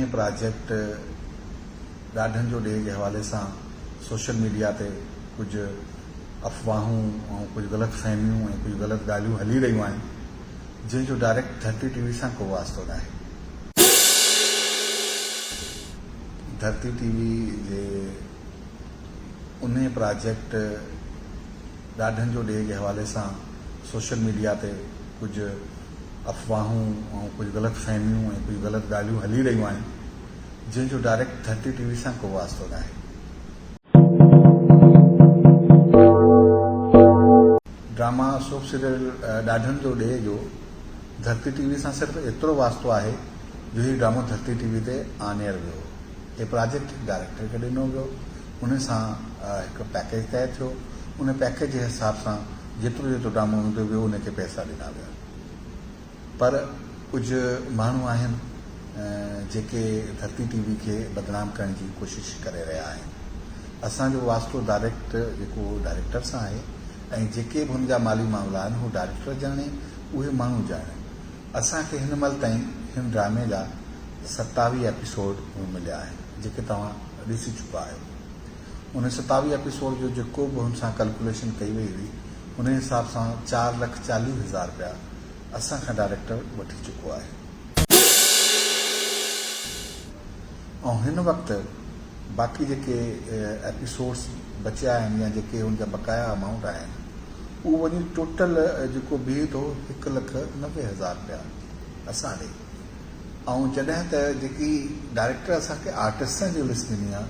انهي پراجيڪٽ ڏاڍن جو ڏيهه جي حوالي سان سوشل ميڊيا تي ڪجهه افواهون ۽ ڪجهه غلط فهميون ۽ ڪجهه غلط ڳالهيون هلي رهيون آهن جنهن جو ڊائريڪٽ ڌرتي ٽي وي سان ڪو واسطو ناهي. ڌرتي ٽي وي جي انهي پراجيڪٽ ڏاڍن جو ڏيهه جي حوالي سان سوشل ميڊيا تي ڪجهه افواهون ۽ ڪجهه غلط فهميون ۽ ڪجهه غلط ڳالهيون هلي رهيون آهن جنهن جو ڊائريڪٽ ڌرتي ٽي وي سان ڪو واسطو ناهي. ڊراما سوپ سيريل ڏاڍن جو ڏيهه جو ڌرتي ٽي وي سان صرف ايترو واسطو آهي جو هي ڊرامو ڌرتي ٽي وي تي آن ايئر ويو هو. هي پراجيڪٽ هڪ ڊائريڪٽر کي ڏنو ويو ان سان هڪ پيڪيج طئي ٿيو ان پيڪيج جي حساب سان جيترو جيترو ڊرامو ايندو ويو ان کي پئسا ڏنا ويا. پر ڪجهه ماڻهو آهن جيڪي ڌرتي ٽي وي کي بدنام ڪرڻ جي ڪوشش ڪري رهيا آهن. اسان جو واسطو ڊائريڪٽ جيڪو ڊائريڪٽر سان آهي ۽ جيڪي به هن جا مالي معاملا آهن هو ڊائريڪٽر ڄاڻي اهي ماڻهو ڄاڻن. اسان کي هن مهل تائين هن ڊرامي جا 27 ايپيسوڊ مليا آهن جيڪي توهان ڏسي چڪا آهيو. ان 27 ايپيسوڊ جو جيڪو به هن سان ڪلڪوليشن ڪئي وئي هئي ان حساب سان 4,40,000 رپيا اسان کان ڊائريڪٽر وٺي چڪو آهي ۽ هن وقت باقي جيڪي ايپيسوڊس بچيا آهن يا جيڪي هن جا بقايا امائونٽ آهن اهو وڃي ٽوٽل جيڪو بيهي ٿو 1,90,000 رپيا اسان ڏي ۽ جڏهن ته جيڪي ڊائريڪٽر اسان کي آرٽسٽن جي لسٽ ڏني آهي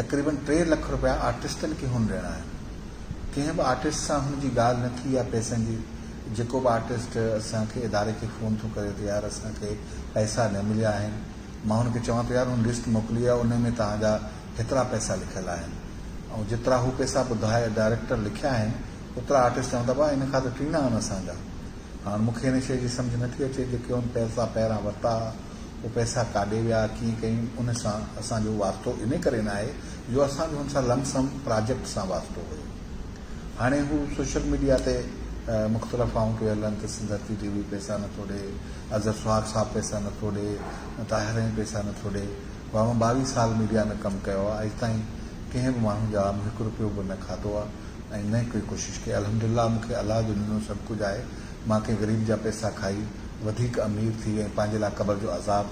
تقريبن 3 لک رپيا آرٽسٽن کي هن ڏيڻا آهن. ڪنهن به آرٽسٽ سان هن جي ڳالهه نه ٿي آهي پئسن جي، جيڪو به آرٽسٽ اسان کي اداري کي فون ٿو ڪري ته يار اسان کي پئسا نه مليا آهن، مان هن کي چوان ٿو يار هن لسٽ موڪلي آهي ان ۾ توهان جا هيترا پئسا لکيل آهن ۽ جيترا هو پئسا ٻڌائي ڊائريڪٽر لکيا آهن اوترا آرٽسٽ چون ٿا ڀاء ان کان ته ٽيڻا آهن اسان جا. هاڻ مون کي هن شيء جي سمجهه نه ٿي اچي جيڪي هن پئسا پهريان ورتا ها اهي پئسا ڪاڏي ويا، ڪيئن ڪيائين، ان سان اسان جو واسطو انهي ڪري ناهي جو اسان جو هن سان لم سم پراجيڪٽ سان واسطو هيو. هاڻي هو سوشل ميڊيا تي مختلف افواهون پيون هلن ته سنڌ ٽي وي پئسا نٿو ڏي، اظهر سهاڳ صاحب پئسا نٿو ڏي، طاهر رحيم پئسا نٿو ڏي. ڀاء مان 22 سال ميڊيا ۾ ڪم ڪيو آهي اڄ تائين ڪنهن به ماڻهو جا مون هڪ روپيو به نه کاڌو آهي ۽ نه ڪوئي ڪوشش ڪئي. الحمدلله مون کي الله جو ڏنو سڀ ڪجهه آهي. مان ڪنهن غريب جا پئسا کائي وڌيڪ امير ٿي ۽ پنهنجي لاء قبر جو عذاب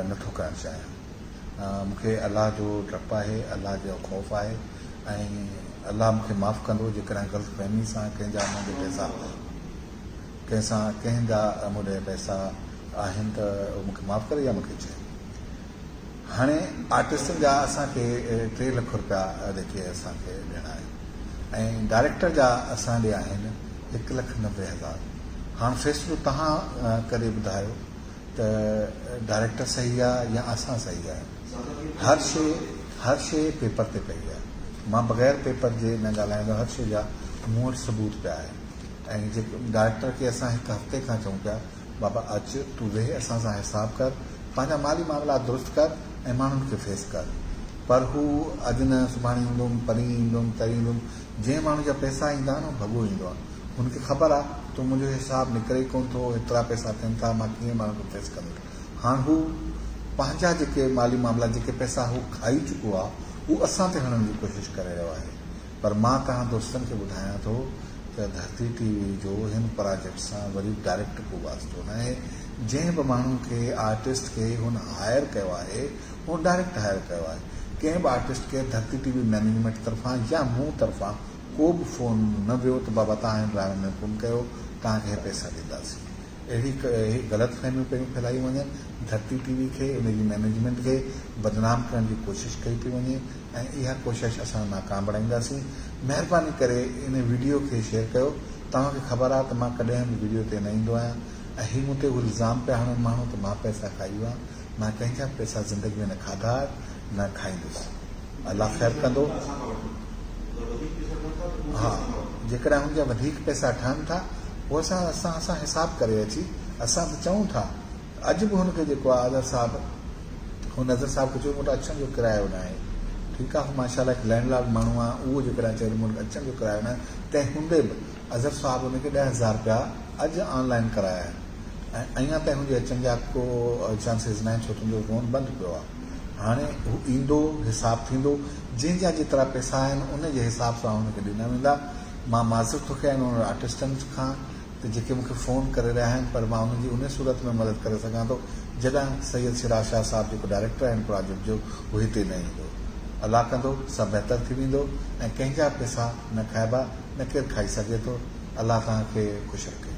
نه ٿو ڪرڻ چاهيان. مون کي الله جو ڊپ آهي، الله جو خوف آهي ۽ الله مون کي معاف ڪندو جيڪڏهن غلط فهمي سان ڪنهن جا منهنجي پئسا ڪنهن سان ڪنهن جا مون ڏي پئسا آهن ته اهو مون کي معاف ڪري يا مون کي چئي. هاڻي آرٽسٽن جا اسان کي 3 لک روپيا جيڪي اسان کي ڏيڻا آهن ۽ ڊائريڪٽر جا اسان ڏي آهن 1,90,000. هاڻ فيصلو توهان ڪري ٻڌايو ته ڊائريڪٽر صحيح آ يا اسان صحيح آهيون. هر شي هر شي پيپر تي پئي آ. مان بغير پيپر جي نه ڳالهائيندو هر شي جا مون وٽ ثبوت پيا آهن ۽ جيڪو ڊائريڪٽر کي اسان هڪ هفتي کان چئون پيا بابا اچ تون ويهه اسان سان حساب ڪر، پنهنجا مالي معاملا درست ڪر ۽ ماڻهن کي فيس ڪر. پر هو اڄ نه سڀاڻي ايندم، پرين ايندم، ترين ايندم. جنهن ماڻهو جا پئسا ايندا آهن اهو ڀڳو ايندو آهي. هن کي خبر آهي ته منهنجو حساب نڪري ئي ڪونه ٿو، هيترا پئسا ٿين ٿا، مان ڪيئن ماڻهن کي فيس ڪندس. هاڻ هو پنهنجا جيڪي مالي معاملا، جيڪي پئسا هو کائي چڪو آهي، هو اسان تي هڻڻ جي ڪوشش ڪري رهيو آهي. پر مان توهان دوستن کي ٻڌايان ٿو ته ڌرتي ٽي وي جو هن پراجيڪٽ سان وري به ڊائريڪٽ ڪو واسطو ناهي. جنهن به ماڻهو کي آرٽسٽ کي هن هائر ڪيو آهي هن ڊائريڪٽ هائر ڪيو آهي. ڪنهن به آرٽسٽ کي ڌرتي ٽي وي مئنيجمينٽ طرفان يا مون طرفان ڪو به فون نه ويو ته بابا توهان هن ڊرامي ۾ ڪم ڪيو توهان کي هي پئسا ڏينداسين. اهڙي غلط فهميون پيون ڦهلايون وڃن، ڌرتي ٽي وي کي ان جي مئنيجمينٽ کي بدنام ڪرڻ جي ڪوشش ڪئي پئي وڃي ۽ اها ڪوشش اسان ناڪام بڻائينداسين، مهرباني ڪري ان وڊيو کي شيئر ڪيو، توهان کي خبر آهي ته مان ڪڏهن به وڊيو تي نه ايندو آهيان ۽ هي مون تي اهو الزام پيا هڻن ماڻهو ته مان پئسا کائي ويو آهيان، مان ڪنهن جا به پئسا زندگي ۾ نه کاڌا آهن نه کائيندس. الله خير ڪندو. ها جيڪڏهن هن جا وڌيڪ پئسا ٺهن ٿا پوء اسان اسان سان حساب ڪري اچي اسان ته چئون ٿا اڄ به هن کي جيڪو آهي اظهر صاحب هن اظهر صاحب کي چيو مون وٽ اچڻ جو ڪرايو ناهي ٺيڪ آهي ماشاء الله هڪ لينڊ لارڊ ماڻهو آهي اهو جيڪڏهن چئي ته مون وٽ اچڻ جو ڪرايو ناهي تنهن هوندي به اظهر صاحب هن کي 10,000 رپيا اڄ آن لائن ڪرايا آهن. ۽ اڃا تائين هن جي اچڻ جا ڪو چانسز ناهن ڇو ته هن جو فون بند پيو آهي. هاڻي هو ايندو حساب ٿيندو جنهن جا جيترا پئسا آهن ان جي حساب سان هن کي ڏنا ويندا. مان معذرت ٿو ڪيان انهن آرٽسٽن کان ته جيڪي مون کي فون ڪري رهيا آهن پر مان انهن جي انهي صورت ۾ مدد ڪري سگهان ٿو جڏهن سيد سراج شاهه صاحب جيڪو ڊائريڪٽر آهي هن پراجيڪٽ جو هو هتي نه ايندو. الله ڪندو سڀ بهتر ٿي ويندو ۽ ڪنهن جا پئسا نه کائبا نه ڪير کائي سگهي ٿو. الله توهان کي خوش رکي.